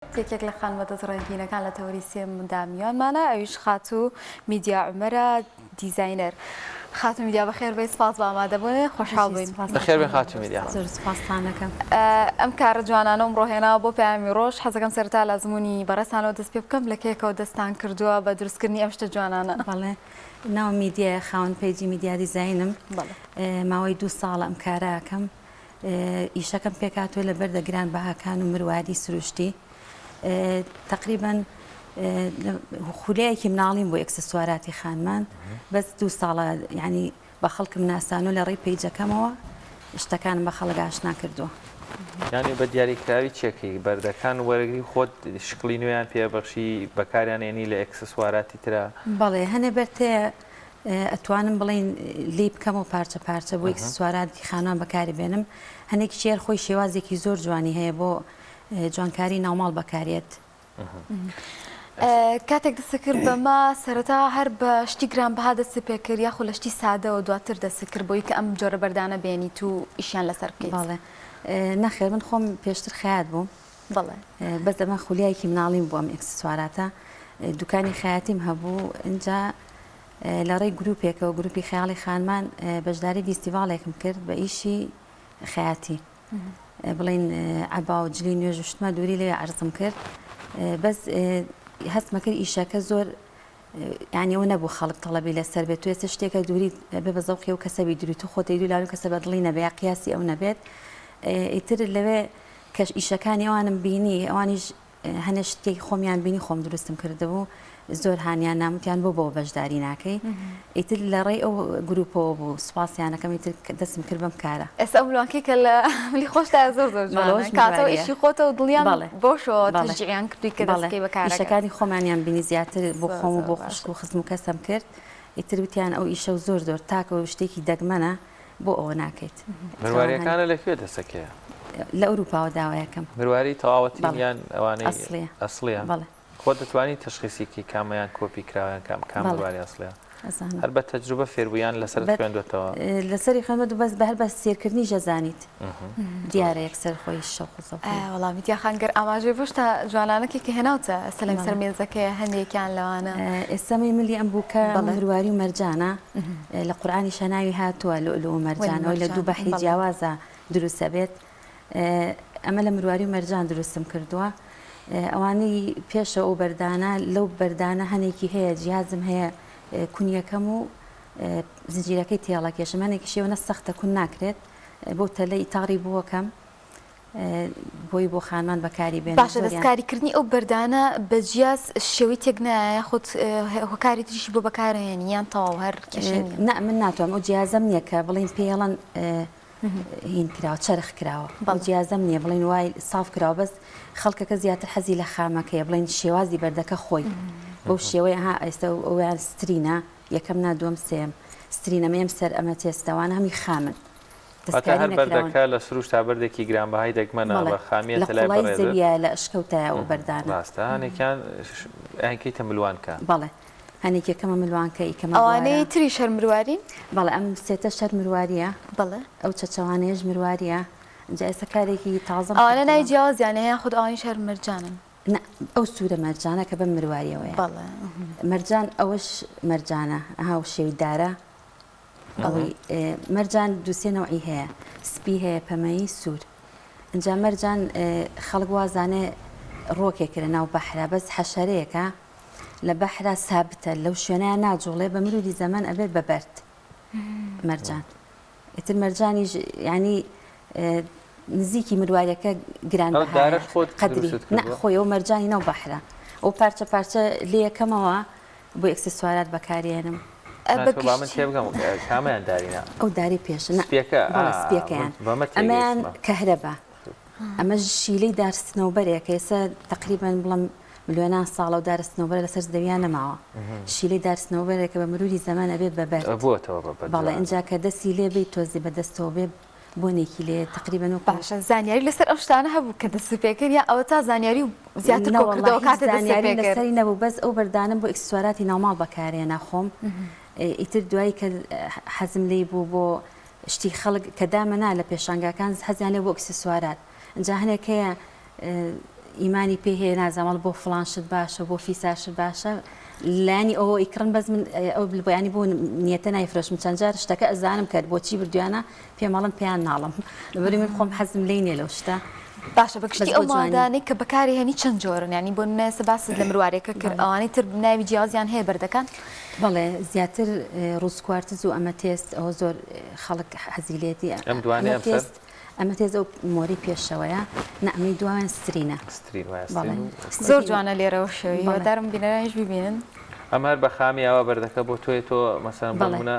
یەکێک لە خانمە دەست ڕەنگینەکان لە تەوەری سێمدا میوانمانە ئەویش خاتوو میدیا عومەرە دیزاینەر. خاتوو میدیا بەخێر بێی سپاس بۆ ئامادەبوون خۆشحاڵ بووین. بەخێر بێن خاتوو میدیا. زۆر سپاستان ئەکەم. ئەم کارە جوانانەم ڕۆ هێناوە بۆ پەیامی ڕۆژ حەزەکەم سەرەتا لە ئەزموونی بەڕێزتانەوە دەست پێ بکەم لە کەیەکەوە دەستتان کردووە بە دروستکردنی ئەم شتە جوانانە؟ بەڵێ ناوم میدیایە خاوەن page ی میدیا دیزاینم ماوەی دوو ساڵە ئەم کارە ئەکەم ئیشەکەم پێکهاتووە لە بەردە گرانبەهاکان و مرواری سروشتی تقریبا خولیایەکی مناڵیم بۆ ئێکسسواراتی خانمان بەس دوو ساڵە ینی بە خەڵکم ناسانۆ لە ڕێی page ەکەمەوە شتەکانم بە خەڵک ئاشنا کردووە. یانی بە دیاریکراوی چێکەی بەردەکان وەرەگری خۆت شکڵی نوێیان پێبەخشی بەکاریان ێنی لە ئێکسسواراتی ترا؟ بەڵێ هەنێ بەرد هەیە ئەتوانم بڵێین لێی بکەمەوە پارچە پارچە بۆ ئیکسسواراتی خانوان بەکاری بێنم هەنێکی شێر خۆی شێوازێکی زۆر جوانی هەیە بۆ جوانکاری ناوماڵ بەکارێت. کاتێک دەست کرد بەمە سەرەتا هەر بە شتی گرانبەها دەست پێ کرد یاخود لە شتی سادەوە دواتر دەست کرد بۆی کە ئەم جۆرە بەردانە بێنیت و ئیشیان لەسەر بکەیت؟ بەڵێ نەخێر من خۆم پێشتر خەیات بووم بەڵێ بەس ئەمە خولیایەکی مناڵیم بوو ئەم ئێکسسواراتە دوکانی خەیاتیم هەبوو ئینجا لە ڕێی گروپێکەوە گروپی خەیاڵی خانمان بەشداری ڤیستیڤاڵێکم کرد بە ئیشی خەیاتی بڵین عەبا و جلی نوێژ و شتمە دووری لێ عەرزم کرد بەس هەستمە کرد ئیشەکە زۆر یانی ئەوە نەبوو خەڵک تەڵەبی لەسەر بێت تو ئێستا شتێکە دووری بێ بە زەوقی ئەو کەسە بی دووری تو خۆت دەیدوو لاو کەسە بە دڵی نەبێ یا قیاسی ئەو نەبێت ئیتر لەوێ کەش ئیشەکانی ئەوانم بینی ئەوانیش هەنێ شتێک خۆمیان بینی خۆم دروستم کردبوو زۆر هانیان نام وتیان بۆ بەوە بەشداری ناکەی ئیتر لە ڕێی ئەو گروپەوە بوو سوپاسیانەکەم ئیتر دەستم کرد بەم کارە. ئێستا ئەو ملوانکەی کە لە ملی خۆشتایە زۆر زۆر جوانە کاتەوە ئیشی خۆتە و دڵیان بەوشەوە تەشجیعیان کردووی کە دەست بکەی بە کارەکەت. ئیشەکانی خۆمانیان بینی زیاتر بۆ خۆم و بۆ خوشک و خزم و کەسم کرد ئیتر وتیان ئەو ئیشە و زۆر زۆر تاکە و شتێکی دەگمەنە بۆ ئەوە ناکەیت. مرواریەکانە لە کوێ دەسەکەیە؟ لە ئەوروپاوە داوایەکەم. مرواری تەواوەتین یان ئەوانەی ئەسڵیە؟ ئەسڵیە. بەڵێ. خۆت دەتوانی تەشخیسی کەی کامەیان کۆپی کراوە یان کام کام مرواری ئەسڵیە؟ ئەزانم. هەر بە تەجروبە فێر بووی یان لەسەرت خوێندوەتەوە؟ لەسەری خوێندوەتەوە بەس بە هەر بە سێرکردنیش ئەزانیت دیارە یەکسەر خۆی شەوق و زەوقی. وەڵا میدیا خان گەر ئاماژەی بۆ شتە جوانانەکەی کە هێناوتە ئێستا لەم سەر مێزەکەیە هەندێکیان لەوانە. ئێستا مەی ملی ئەم بووکە مرواری و مەرجانە لە قورئانیشا ناوی هاتووە لوئلوء و مەرجان ئەوەی لە دوو بەحری جیاوازە دروست ئەبێت ئەمە لە مرواری و مەرجان دروستم کردووە ئەوانەی پێشە ئەو بەردانە لەو بەردانە هەنێکی هەیە جیازم هەیە کونیەکەم و زنجیرەکەی تێڵەکێشم هەنێکی شێوەنە سەختە کون ناکرێت بۆ تەلە ئیتاڕی بووەکەم بۆی بۆ خانمان بەکاری بێنن باشە دەستکاریکردنی ئەو بەردانە بە جیاز شێوەی تێک نایە یاخود هۆکاری تریشی بۆ بەکارهێنی یان تەواو هەر کێشەی نییە؟ نا من ناتوانم ئەو جیازەم نییە کە بڵێن پێیەڵەن هین کراوە چەرخ کراوە ئەو جیازەم نییە بڵێن وای ساف کراوە بەس خەڵکەکە زیاتر حەزی لە خامەکەیە بڵێن شێوازی بەردەکە خۆی بەو شێوەیە ها ئێستا ئەویان سترینە یەکەم نا دووەم سێم سترینە مێم سەر ئەمە تێستەوانە هەمی خامن واتە هەر بەردەکە لە سروشتا بەردێکی گرانبەهای دەگمەنە بە خامیەتە لای بەڕێزت. لە قوڵای زەویایە لە ئەشکەوتایە ئەو بەردانە. ڕاستە هەنێکیان ئەیانکەیتە ملوانکە. بەڵێ هەنێک یەکەمە ملوانکە ئیکەمە بوارە. ئەوانەی تریش هەر مروارین؟ بەڵێ ئەم سێتەش هەر مرواریە. بەڵێ. ئەو چەچەوانەیەش مرواریە. ئینجا ئێستا کارێکی تازەم ئەوانە ناوی جیاوازیان هەیە یاخود ئەوانیش هەر مەرجانن؟ نا ئەو سوورە مەرجانە کە بەم مرواریەوەیە. بەڵێ. مەرجان ئەوەش مەرجانە ئەها و شێوی دارە. ئەوەی مەرجان دووسێ نەوعی هەیە سپی هەیە پەمەیی سوور ئینجا مەرجان خەڵک وازانێ ڕۆکێکە لە ناو بەحرا بەس حەشەرەیەکە لە بەحرا سابتە لەو شوێنەیە ناجوڵێ بە مروری زەمەن ئەبێت بە بەرد مەرجان ئیتر مەرجانیش یعنی نزیکی مرواریەکە گران بەهایە قەدری نا خۆی ئەو مەرجانی ناو بەحرە ئەو پارچە پارچە لێیەکەمەوە بۆ ئێکسسوارات بەکارێنم. با من تێبگەم کامیان دارینە؟ ئەو داری پێشە نا سپیەکە بەڵێ سپیەکەیان ئەمەیان کەهرەبا ئەمە شیلەی دار سنەوبەرێکە ئێستا تقریبا بڵم ملیۆنان ساڵە و دار سنەوبەرە لەسەر زەویا نەماوە شیلەی دار سنەوبەرێکە بە مروری زەمان ئەبێت بە بەرد بۆتەوە بە بەرد بەڵێ ئینجا کە دەستی لێ بێی تۆزی بە دەستەوە بێ بۆنێکی لێ تقریبا وەکو باشە زانیاری لەسەر ئەو شتانە هەبوو کە دەست پێ کرد یان ئەوەتا زانیاری و زیاتر کۆ کردەوە کاتێ دەست زانیاری لەسەری نەبوو بەس ئەو بەردانەم بۆ ئیکسسواراتی ناوماڵ بەکارێنا خۆم ئیتر دوایی کە حەزم لێی بوو بۆ شتی خەڵک کە دامەنا لە پێشانگاکان حەزیان لێ بۆ ئیکسسوارات ئینجا هەنێک هەیە. ئیمانی پێ هەیە نازانم بۆ فڵان شت باشە بۆ فیسار شت باشە لایەنی ئەوە ئیکڕن بەس من ئەو بۆیانی بۆ نیەتە نایفرۆشم چەند جار شتەکە ئەزانم کە بۆچی بردویانە پێمەڵم پێیان ناڵم لەبەری من خۆم حەزم لێی نیە لەو شتە باشە بە گشتی ئەو مادانەی کە بەکاری هێنی چەند جۆرن یانی بۆ نمونە ئێستا باست لە مروارێکە کرد ئەوانەی تر ناوی جیاوازیان هەیە بەردەکان؟ بەڵێ زیاتر rose quartz و amethyst ئەوە زۆر خەڵک حەزی لێتی ئەم دوانەی ئەم سەر؟ amethyst ئەو مۆری پێشەوەیە نا ئەمەی دواویان citrine ە. citrine وایە citrine و زۆر جوانە لێرەوە شێوەی هیوادارم بینەرانیش بیبینن. ئەمە هەر بە خامی ئاوا بەردەکە بۆ تۆیە تۆ مەسەلەن بۆ نمونە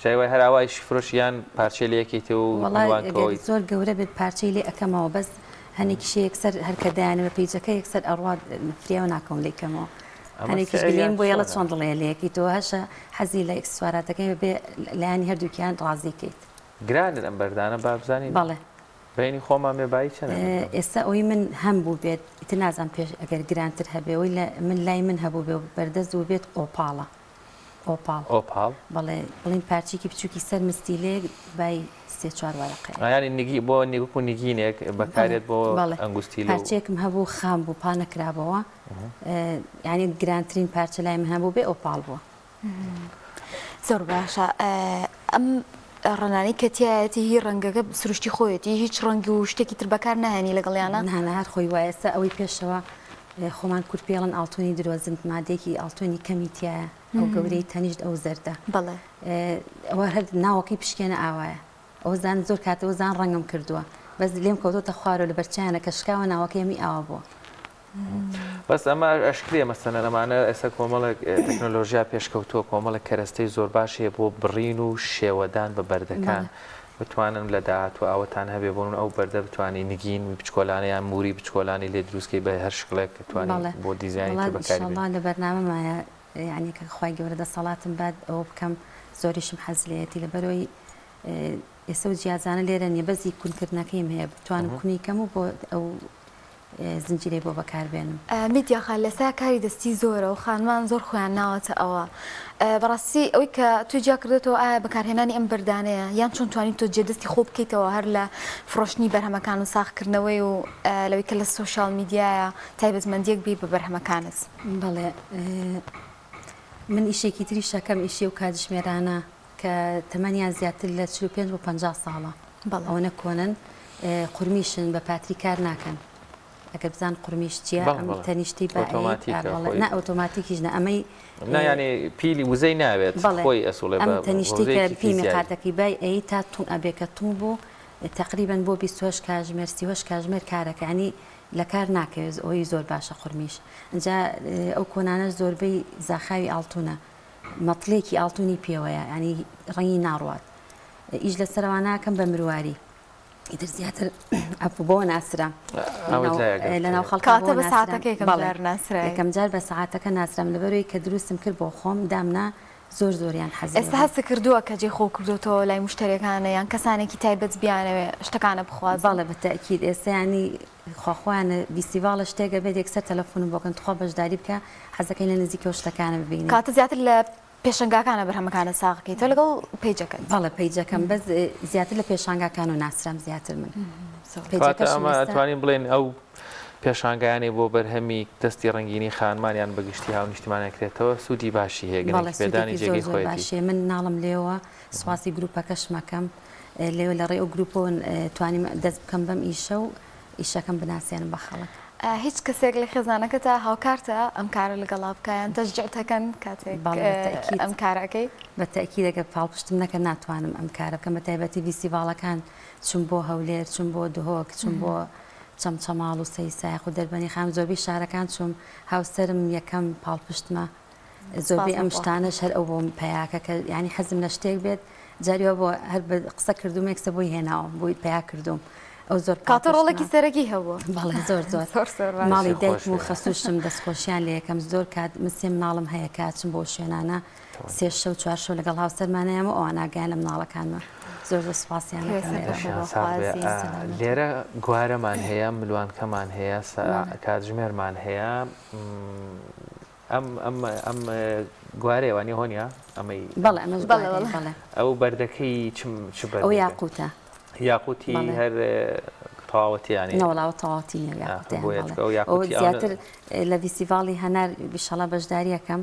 جای وای هەر ئاوا ئیشی فرۆشی یان پارچەی لێ ئەکەیتەوە و وەڵا نوان ئەگەر کەوەی. زۆر گەورە بێت پارچەی لێ ئەکەمەوە بەس هەنێکیشی یەکسەر هەر کە دایانە بە page ەکە یەکسەر ئەڕوات فریاو ناکەوم لێی کەمەوە ئەمە هەنێکیش سعریان گلەییم بۆ یەڵە چۆنە؟ چۆن دڵێ لێ ئەکەیتەوە هەشە حەزی لە ئیکسسواراتەکەی بێ لایەنی هەردووکیان ڕازی کەیت. گرانن ئەم بەردانە با بزانین بەڵێ. بەینی خۆمان بێ بایی چەنە بەردە؟ ئێستا ئەوەی من هەم بووبێت ئیتر نازانم پێش ئەگەر گرانتر هەبێ ئەوەی لە من لای من هەبووبێ و بەردەست بووبێت ئۆپاڵە. ئۆپاڵ. ئۆپاڵ؟ بەڵێ، بڵێین پارچەیەکی بچووکی سەر مستیلەیەک بای سێ چوار وەرەقەیە. ئا یانی نگی بۆ وەکوو نگینێک بەکارێت بۆ بەڵێ ئەنگوستیلە و. پارچەیەکم هەبوو خام بوو پا نەکرابۆوە یانی گرانترین پارچە لای من هەبوو بێ ئۆپاڵ بووە. زۆر باشە ئەم ڕەنانەی کە تیایەتی هی ڕەنگەکە سروشتی خۆیەتی هیچ ڕەنگ و شتێکی تر بەکار ناهێنی لەگەڵیانە؟ نا نا هەر خۆی وایە ئێستا ئەوەی پێشەوە خۆمان کورد پێڵن ئاڵتونی درۆزن مادەیەکی ئاڵتونی کەمی تیایە ئەو گەورەی تەنیشت ئەو زەردە بەڵێ ئەوە هەر ناوەکەی پشکێنە ئاوایە ئەوە زان زۆر کاتەوە زان ڕەنگم کردووە بەس لێم کەوتۆتە خوارەوە لە بەرچیانە کە شکاوە ناوەکەی ئەمی ئاوا بووە. بەس ئەمە ئەشکرێ مەسەلەن ئەمانە ئێستا کۆمەڵێک تەکنۆلۆژیا پێشکەوتووە کۆمەڵێک کەرەستەی زۆر باش هەیە بۆ بڕین و شێوەدان بە بەردەکان بتوانن لە داهاتوو ئاوەتان هەبێ بۆ ئەو بەردە بتوانی نگین بچکۆلانە یان موری بچکۆلانی لێ دروستکەی بە هەر شکڵێک توانی بۆ دیزاینی تر بەکاری بێنی. لە بەرنامەمایە یعنی کە خوای گەورە دەسەڵاتم بات ئەوە بکەم زۆریشم حەز لێیەتی لەبەرەوەی ئێستا و جیازانە لێرە نیە بەس ئی کونکردنەکەیم هەیە بتوانم کونی کەم و بۆ ئەو زنجیرەی بۆ بەکار بێنم. میدیا خان لەسا کاری دەستی زۆرە و خانمان زۆر خۆیان ناوەتە ئەوە بەڕاستی ئەوەی کە تۆی جیا کردۆتەوە ئایا بەکارهێنانی ئەم بەردانەیە یان چۆن توانی تۆ جێ دەستی خۆ بکەیتەوە هەر لە فڕۆشتنی بەرهەمەکان و ساغکردنەوەی و لەوەی کە لە سۆشیال میدیایە تایبەتمەندیەک بی بە بەرهەمەکانت؟ بەڵێ من ئیشێکی تریش ئەکەم ئیشی ئەو کاتژمێرانە کە تەمەنیان زیاتر لە 45 بۆ 50 ساڵە ئەوەنە کۆنن قورمیشن بە پاتری کار ناکەن ئەگەر بزان قورمیش چییە ئەم تەنیشتی بە نا ئۆتۆماتیکیش نە ئەمەی نایانی پیلی وزەی ناوێت خۆی ئەسوڵێ ئەم تەنیشتی کە پێی مقاتەکەی بای ئەی تا تون ئەبێ کە تون بوو تقریبا بۆ 28 کاژمێر 38 کاژمێر کارەکە ینی لە کار ناکەوێت ئەوی زۆر باشە قورمیش ئەجا ئەو کۆنانەش زۆربەی زاخاوی ئاڵتونە مەتڵێکی ئاڵتونی پێوەیە ینی ڕەنگی ناڕوات ئیش لەسەرەوە ناکەم بە مرواری ئیتر زیاتر ئەفو بۆ ناسرام لەناو خەڵک کاتە بە ساعتەکە یەکەم جار ناسرای یەکەم جار بە ساعتەکە ناسرام لەبەرەوەی کە دروستم کرد بۆ خۆم دامنا زۆر زۆریان حەز ئێستا هەست کردووە کە جێ خۆ کردوتەوە لای مشتەریەکانە یان کەسانێکی تایبەت بیانەوێ شتەکانە بخوازن بەڵێ بە تەئکید ئێستا ینی خواخوایانە ڤیستیڤاڵە شتێک ئەبێت یەکسەر تەلەفونم بۆ کەن تخوا بەشداری بکە حەزەکەین لە نزیکەوە شتەکانە ببینین. کاتە زیاتر لە پێشەنگاکانە بەرهەمەکانت ساغ کەیتەوە لەگەڵ page ەکەت. بەڵێ page ەکەم بەس زیاتر لە پێشانگاکانەوە ناسرام زیاتر من کەواتە page ەکەشم ئەمە ئێستا. ئەتوانین بڵێین ئەو پێشانگایانەی بۆ بەرهەمی دەستی ڕەنگینی خانمان یان بە گشتی هاونیشتیمانیان کرێتەوە سوودی باشی هەیە بەڵێ گرنگی پێدانی سوودێکی زۆر جێگەی زۆر خۆیەتی. باشی هەیە من ناڵم لێوە سوپاسی گروپەکەشم ئەکەم لێوە لە ڕێی ئەو گروپەوە توانیم دەست بکەم بەم ئیشە و ئیشەکەم بناسێنم بە خەڵک. هیچ کەسێک لە خێزانەکەتا هاوکارتە ئەم کارە لەگەڵا بکا یان تەشجیعت ئەکەن کاتێک بەڵێ بە تەئکید. ئەم کارە ئەکەی؟ بە تەئکید ئەگەر پاڵپشتم نەکەن ناتوانم ئەم کارە بکەم بە تایبەتی ڤیستیڤاڵەکان چوم بۆ هەولێر چوم بۆ دهۆک چوم بۆ چەمچەماڵ و سەیسایق و دەربەنیخان زۆربەی شارەکان چوم هاوسەرم یەکەم پاڵپشتمە زۆربەی ئەم شتانەش هەر ئەو بۆم پەیاکە کە یانی حەزم لە شتێک بێت جاری وا بۆ هەر بە قسە کردووم یەکسەر بۆی هێناوم بۆی پەیا کردووم ئەو زۆر کاتە ڕۆڵێکی سەرەکی هەبوو بەڵێ زۆر زۆر زۆر زۆر باش. ماڵی دایکم و خۆش بێ. خەسووشم دەستخۆشیان لێ یەکەم زۆر کات من سێ مناڵم هەیە کە ئەچم بۆ شوێنانە سێ شەو چوار شەو لەگەڵ هاوسەرمانایەم و ئەوان ئاگایان لە مناڵەکانمە زۆر زۆر سوپاسیان ئەکەم لێرەوە. دەستیان ساغ بێ. لێرە گوارەمان هەیە ملوانکەمان هەیە کاتژمێرمان هەیە ئەم ئەم ئەم گوارەیە وانیە هۆنیا ئەمەی بەڵێ ئەمەش بەڵێ گوارەیە بەڵێ. بەڵێ ئەو بەردەکەی چ چ ئەو بەردێکە یاقوتە یاقوتی بەڵێ هەر. تەواوەتی یانی نەوەڵا ئەوە تەواوەتی نییە یاقوتیان بۆیە بەڵێ چونکە ئەو ئەوە یاقوتی ئەوە زیاتر لە ڤیستیڤاڵی هەنار ئیشەڵا بەشداریەکەم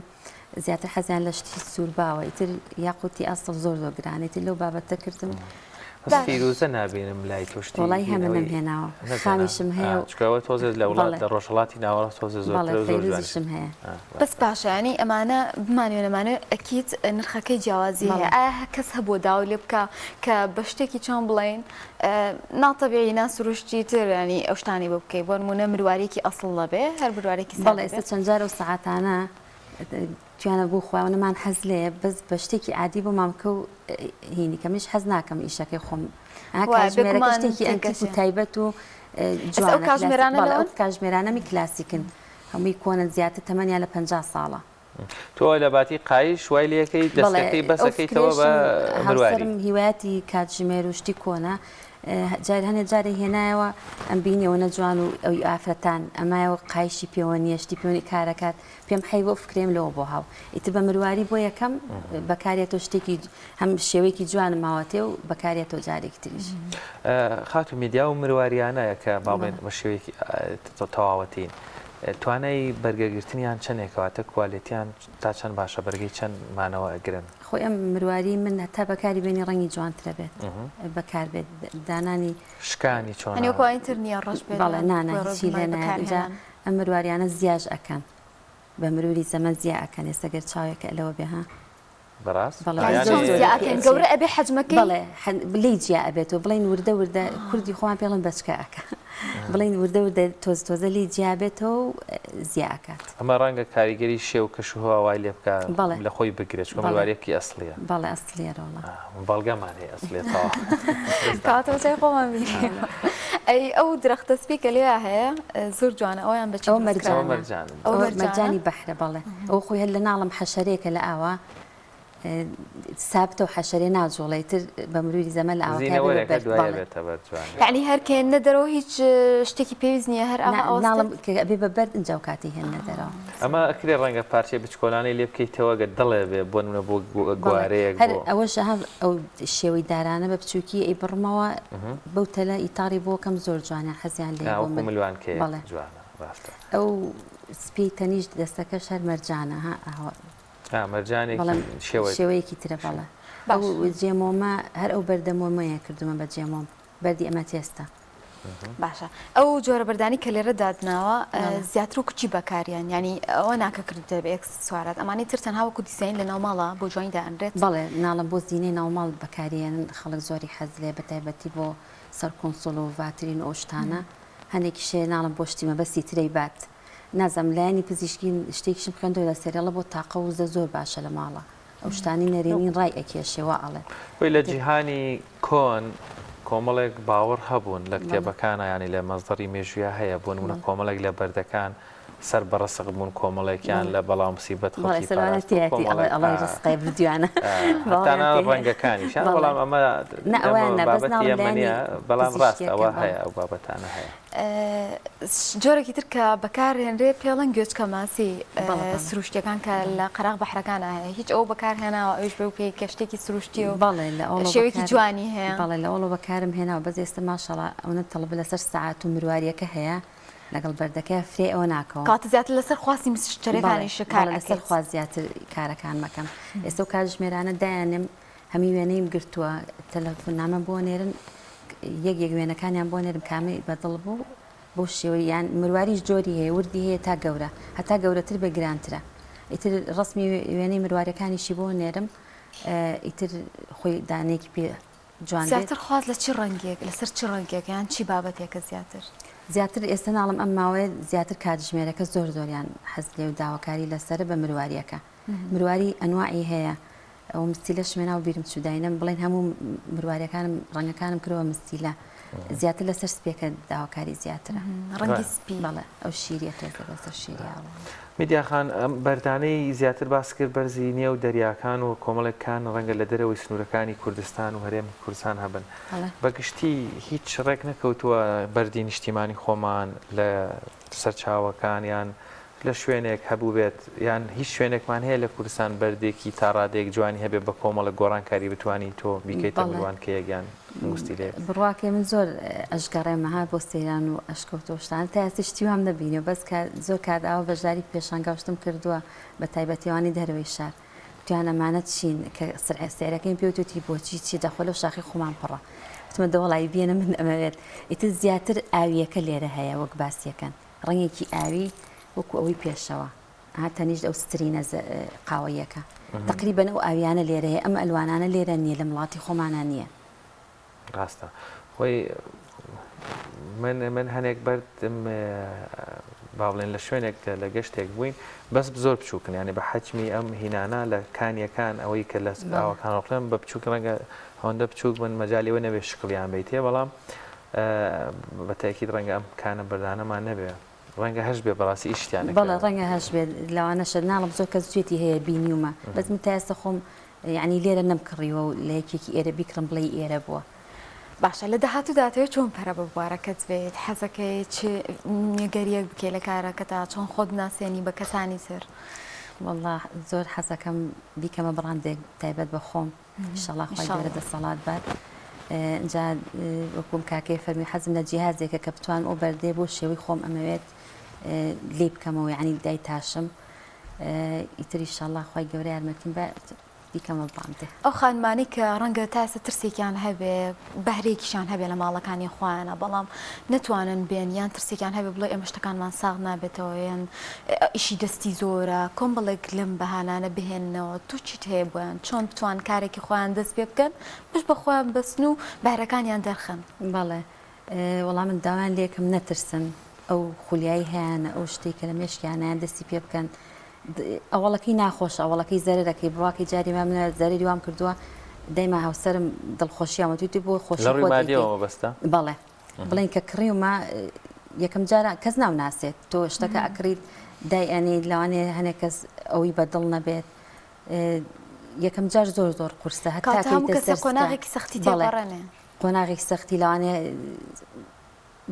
زیاتر حەزیان لە شتی سوور باوە ئیتر یاقوتی ئەسڵ زۆر زۆر گرانە ئیتر لەو بابەتە کردم بەس باش. فیروزە نابینم لای تۆ شتی وەڵای هەمە هینەوەی نەمهێناوە نەتهێنا خامیشم هەیە و چونکە ئەوە تۆزێ لە وڵات بەڵێ لە ڕۆژهەڵاتی ناوەڕاست تۆزێ بەڵێ زۆرترە و زۆر جوانیشە فەیروزیشم هەیە. بەس باشە یانی ئەمانە بمانەوێ نەمانەوێ ئەکید نرخەکەی جیاوازی هەیە بەڵێ. ئایا کەس هەبووە داوای لێ بکا کە بە شتێکی چۆن بڵێین ناتەبیعی نا سروشتی تر ینی ئەو شتانەی بۆ بکەی بۆ نموونە مرواریەکی ئەسڵ نەبێ هەر مرواریەکی بەڵێ سادە بێ. ئێستا چەند جار ئەو سەعاتانە تویانە بۆ خۆیانمان حەز لێیە بەس بە شتێکی عادی بۆ مامکە و هینی کە منیش حەز ناکەم ئیشەکەی خۆم ها وایە کاتژمێرەکە بێگومان شتێکی ئەنتیک و تێکەچێ. تایبەت و ئێستا ئەو جوانە کلاسیک کاتژمێرانە بەڵێ ئەو لەوەن؟ کاتژمێرانەمی کلاسیکن هەمووی کۆنن زیاتر تەمەنیان لە 50 ساڵە. تۆ لە باتی قایش وای لێکەی بەڵێ دەستەکەی ئەو بەسەکەیتەوە بە فکرەیشم مرواری. هاوسەرم هیوایەتی کاتژمێر و شتی کۆنە جار هەنێ جارێ هێنایەوە ئەم بینی ئەوەنە جوان و ئەوی ئافرەتان ئەمایەوە قایشی پێوە نییە شتی پێوە نییە کارەکات پێم حەیبە ئەو فکرەیم لەوە بۆ هاو ئیتر بە مرواری بۆ یەکەم بەکارێتەوە شتێکی هەم شێوەیەکی جوانم ماوەتێ و بەکارێتەوە جارێکی تریش. خاتوو میدیا ئەو مرواریانە کە با بڵێین بە شێوەیەکی تەواوەتین توانای بەرگەگرتنیان چەندێکە واتە کوالێتیان تا چەند باشە بەرگەی چەند مانەوە ئەگرن؟ خۆی ئەم مرواری من هەتا بەکاری بێنی ڕەنگی جوانترە بێت بەکار بێت دانانی شکانی چۆنە؟ هەنی وەکو ئەوانی تر نییە ڕەش بێت بەڵێ یان نا نا بۆ هیچی لێ ڕۆژمای نایەت ئینجا بەکارهێنان. ئەم مرواریانە زیاش ئەکەن بە مروری زەمەن زیا ئەکەن ئێستا گەر چاوێکە لەوە بێ ها بەڕاست؟ بەڵێ یانی زۆر چۆن زۆری زیا پێ ئەکەن ئەچێ گەورە ئەبێ حەجمەکەی؟ بەڵێ لێی جیا ئەبێتەوە بڵێین وردە وردە کوردی خۆمان پێ ئەڵێن بەچکە ئەکا بڵێین وردە وردە تۆز تۆزە لێی جیا بێتەوە و زیا ئەکات. ئەمە ڕەنگە کاریگەری شێ و کەشوهەوا وای لێ بکا بەڵێ لە خۆی بگرێت چونکە بەڵێ مرواریەکی ئەسڵیە. بەڵێ ئەسڵیە ڕۆڵە. بەڵگەمان هەیە ئەسڵیە تەواو. دەستان کەواتە بە چاوی خۆمان بینیوە. ئەی ئەو درەختە سپی کە لێیا هەیە زۆر جوانە ئەویان بە چی ئەوە دروست کراوە؟ ئەوە مەرجانە. مەرجانە. ئەوە ئەوە مەرجانە؟ مەرجانی بەحرە بەڵێ ئەوە خۆی هەر لە ناڵم حەشەرەیەکە لە ئاوا سابتە و حەشەرێ ناجوڵێ ئیتر بە مروری زەمەن لە ئاوەکە بێ بە زینەوەرێکە بەرد دوای بەڵێ ئەبێتە بەرد جوانە. یەعنی هەر کە هێننە دەرەوە هیچ شتێکی پێویست نییە هەر نا ئاوا ئەوەستێت؟ ناڵم کە ئەبێ بە بەرد ئینجا ئەو کاتی هێننە دەرەوە. ئەمە ئەکرێ ڕەنگە پارچەی بچکۆلانەی لێ بکەیتەوە گەر دڵێ بێ بۆ نمونە بۆ بەڵێ گوارەیەک هەر بۆ. ئەوەش ها ئەو شێوەی دارانە بە بچووکی ئەیبڕمەوە بەو تەلە ئیتاڕی بۆ کەم زۆر جوانە حەزیان لێیە نا بۆ وەکوو من ملوانکەیەک بەڵێ. جوانە ڕاستە. ئەو سپیەی تەنیشت دەستەکەش هەر مەرجانە ها ئاوا. ها مەرجانێکی بەڵێ شێوە شێوەیەکی ترە بەڵێ. ئەو باش. جێمۆمە هەر ئەو بەردە مۆمەیە کردوومە بە جێمۆم بەردی ئەمەتێستە. باشە ئەو جۆرە بەردانی کە لێرە دادناوە بەڵێ. زیاتر وەکو چی بەکاریان یانی ئەوە ناکە کردوتە بە ئێکسسوارات ئەمانەی تر تەنها وەکو دیزاین لە ناو ماڵە بۆ جوانی دائەنرێت؟ بەڵێ ناڵم بۆ زینەی ناوماڵ بەکاریێنن خەڵک زۆری حەز لێ بەتایبەتی بۆ سەر console و ڤاترین و ئەو شتانە هەنێکیش هەیە ناڵم بۆ شتی مەبەستی ترەی بات نازانم لایەنی پزیشکی شتێکیشم خوێندەوە لە سەرێڵە بۆ تاقە وزە زۆر باشە لە ماڵە ئەو شتانەی نەرێنین ڕای ئەکێشێ وا ئەڵێن. خۆی لە جیهانی کۆن کۆمەڵێک باوەڕ هەبوون لە کتێبەکانا یانی لە مەسدەڕی مێژوویا هەیە بۆ نموونە کۆمەڵێک لە بەردەکان سەر بە ڕسق بوون کۆمەڵێکیان لە بەڵا موسیبەت خەڵکی پاراستوو کۆمەڵێک هەتا ڕەنگەکانیشیان بەڵام ئەمە بابەتی ئێمە نییە بەڵام ڕاستە ئەوە هەیە ئەو بابەتانە هەیە. جۆرێکی تر کە بەکارهێنرێ پێڵەن گوێچکە ماسی سروشتیەکان کە لە قەراغ بەحرەکانە هەیە هیچ ئەو بەکارهێناوە ئەویش بەو پێی کە شتێکی سروشتیە و بەڵێ لە ئەوڵ شێوەیەکی جوانی هەیە. بەڵێ لە ئەوڵ بەکارم هێناوە بەس ئێستا ماشەڵا ئەونە تەڵەب لەسەر سەعات و مرواریەکە هەیە لەگەڵ بەردەکەیا فرێ ئەوە ناکەوم. کەواتە زیاتر لەسەر خواستی مشتەریەکانیش کار بەڵێ لەسەر ئەکەیت. خواست زیاتر کارەکانم ئەکەم ئێستا و کاتژمێرانە دایانێم هەمی وێنەیم گرتووە تەلەفۆن نامە بۆ نێرن یەک یەک وێنەکانیان بۆ نێرم کامەی بەدڵ بوو بەو شێوەی یان مرواریش جۆری هەیە وردی هەیە تا گەورە هەتا گەورەتر بێ گرانترە ئیتر ڕەسمی وێنەی مرواریەکانیشی بۆ نێرم ئیتر خۆی دانەیەکی پێ جوان بێت. زیاتر خواست لە چ ڕەنگێک لەسەر چ ڕەنگێک یان چی بابەتێکە زیاتر؟ زیاتر ئێستا ناڵم ئەم ماوەیە زیاتر کاتژمێرەکە زۆر زۆریان حەز لێ و داواکاری لەسەرە بە مرواریەکە مرواری ئەنواعی هەیە ئەو مستیلەشم هێنا و بیرم چوو داینەم بڵێن هەموو مرواریەکانم ڕەنگەکانم کردەوە مستیلە زیاتر لەسەر سپیەکە داواکاری زیاترە ڕەنگی سپی بەڵێ ئەو شیریە تۆزێ لەسەر شیریە میدیا خان ئەم بەردانەی زیاتر باس کرد بەرزی نێو دەریاکان و کۆمەڵێک کان ڕەنگە لە دەرەوەی سنوورەکانی کوردستان و هەرێمی کوردستان هەبن بە گشتی هیچ ڕێک نەکەوتووە بەردی نیشتیمانی خۆمان لە سەرچاوەکان یان لە شوێنێک هەبووبێت یان هیچ شوێنێکمان هەیە لە کوردستان بەردێکی تا ڕادەیەک جوانی هەبێت بە کۆمەڵێک گۆڕانکاری بتوانی تۆ بیکەیتە ملوانکەیەک یان ئەنگوستیلەیەک؟ بڕواکەی من زۆر ئەشگەڕێم ها بۆ سەیران و ئەشکەوت و شتانە تا ئێستا شتی وام نەبینیوە بەس کە زۆر کات ئاوا بەشداری پێشانگا و شتم کردووە بە تایبەتی ئەوانەی دەرەوەی شار وتیان ئەمانە چین کە سعرەکەیم پێ وتوتی بۆچی چی دەخۆ لەو شاخی خۆمان پڕە وتمە دەوەڵی بێنە من ئەمەوێت ئیتر زیاتر ئاویەکە لێرە هەیە وەک باسیەکەن ڕەنگێکی ئاوی وەکو ئەوەی پێشەوە ها تەنیشت ئەو سترینە قاوەیەکە تقریبا ئەو ئاویانە لێرە هەیە ئەم ئەلوانانە لێرە نییە لە وڵاتی خۆمانە نییە. ڕاستە خۆی من من هەنێک بەردم با بڵێن لە شوێنێک لە گەشتێک بووین بەس زۆر بچووکن یعنی بە حەجمی ئەم هینانە لە کانیەکان ئەوەی کە لە ئاوەکان ڕڵێن بە بچووک ڕەنگە ئەوەندە بچووک بن مەجالی ئەوە نەبێ شکڵیان بیتێ بەڵام بە تاکید ڕەنگە ئەم کانە بەردانەمان نەبێ ڕەنگە هەش بێ بەڕاستی ئیشتیان بەڵێ ڕەنگە هەش بێت لەوانەشە ناڵم زۆر کەس جێتی هەیە بینیومە بەس من تا ئێستا خۆم یعنی لێرە نەمکڕیوە و لە یەکێکی ئێرە بیکڕم بڵێی ئێرە بووە. باشە لە داهاتوودا ئەتەوێت چۆن پەرە بە بوارەکەت بێیت؟ حەزەکەی چ نوێگەرییەک بکەی لە کارەکەتا؟ چۆن خۆت بناسێنی بە کەسانی تر؟ وەڵا زۆر حەزەکەم بیکەمە بڕاندێک تایبەت بە خۆم ئیشەڵا خوای گەورە دەسەڵات بات ئینجا وەکوم کاکەی فەرمی حەزم لە جیهازێکە کە بتوانم ئەو بەردەیە بۆ شێوەی خۆم ئەمەوێت لێی بکەمەوە یعنی دایتاشم ئیتر ئیشەڵا خوای گەورە یارمەتیم بات بیکەمە بڕاندێ. ئەو خانمانەی کە ڕەنگە تا ئێستا ترسێکیان هەبێ بەهرەیەکیشان هەبێ لە ماڵەکانی خۆیانە بەڵام نەتوانن بێن یان ترسێکیان هەبێ بڵێ ئێمە شتەکانمان ساغ نابێتەوە یان ئیشی دەستی زۆرە کۆمەڵێک لەم بەهانانە بهێننەوە تۆ چیت هەیە بۆیان چۆن بتوان کارێکی خۆیان دەست پێ بکەن پشت بە خۆیان بەستن و بەهرەکانیان دەرخەن؟ بەڵێ وەڵا من داوایان لێکەم نەترسن ئەو خولیایی هەیانە ئەو شتەی کە لە مێشکیانایان دەستی پێ بکەن ئەوەڵەکەی ناخۆشە ئەوەڵەکەی زەرەرەکەی بڕواکەی جاری ما منە زەرەری وام کردووە دایما هاوسەرم دڵخۆشیان وتویتی بۆ خۆشی لە ڕووی خۆت مادیەوە دەیکەی مەبەستە؟ بەڵێ بڵێن کە کڕیومە یەکەم جارە کەس ناوناسێت تۆ شتەکە ئەکڕیت دای ئەنێیت لەوانەیە هەنێک کەس ئەوی بە دڵ نەبێت یەکەم جار زۆر زۆر قورسە هەتا کاتە هەموو کەویتە کەسێ سەر سکە قۆناغێکی سەختی بەڵێ تێپەڕێنێ. قۆناغێکی سەختی لەوانەیە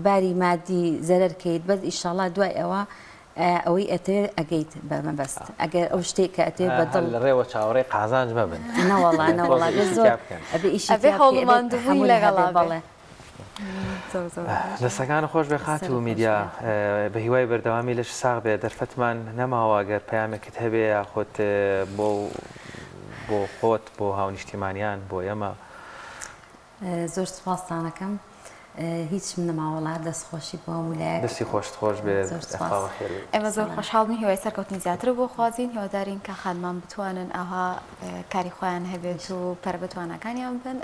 باری مادی زەرەر کەیت بەس ئیشاڵا دوای ئەوە ئەوەی ئەتەوێت ئەگەیت بە مەبەست ئەگەر ئەو شتێک کە ئەتەوێت بە دڵ لە ڕێوە چاوەڕێی قازانج مەبن نەوەڵا نەوەڵا بێ زۆر ئەبێ ئیشی ئەبێ تیا هەوڵ بکەی و ئەبێ ماندووبوونی تەحەمولی لەگەڵا هەبێ بێ. بەڵێ زۆر زۆر باش. دەستەکانت خۆش بێ سەرت خاتوو خۆش میدیا بێ. بە هیوای بەردەوامی لەش ساغ بێ دەرفەتمان نەماوە گەر پەیامێکت هەبێ یاخود بۆ بۆ خۆت بۆ هاونیشتیمانیان بۆ ئێمە. زۆر سوپاستان ئەکەم هیچم نەما وەڵا دەست خۆشی بۆ هەموو لایەک. دەستی خۆشت خۆش بێت زۆر یاخوا سوپاس. بەخێر بێیت. ئێمە زۆر سڵام. خۆشحاڵ بووین هیوای سەرکەوتنی زیاتر بۆ خوازین هیوادارین کە خانمان بتوانن ئاوها کاری خۆیان هەبێت و پەرە بە تواناکانیان بەن.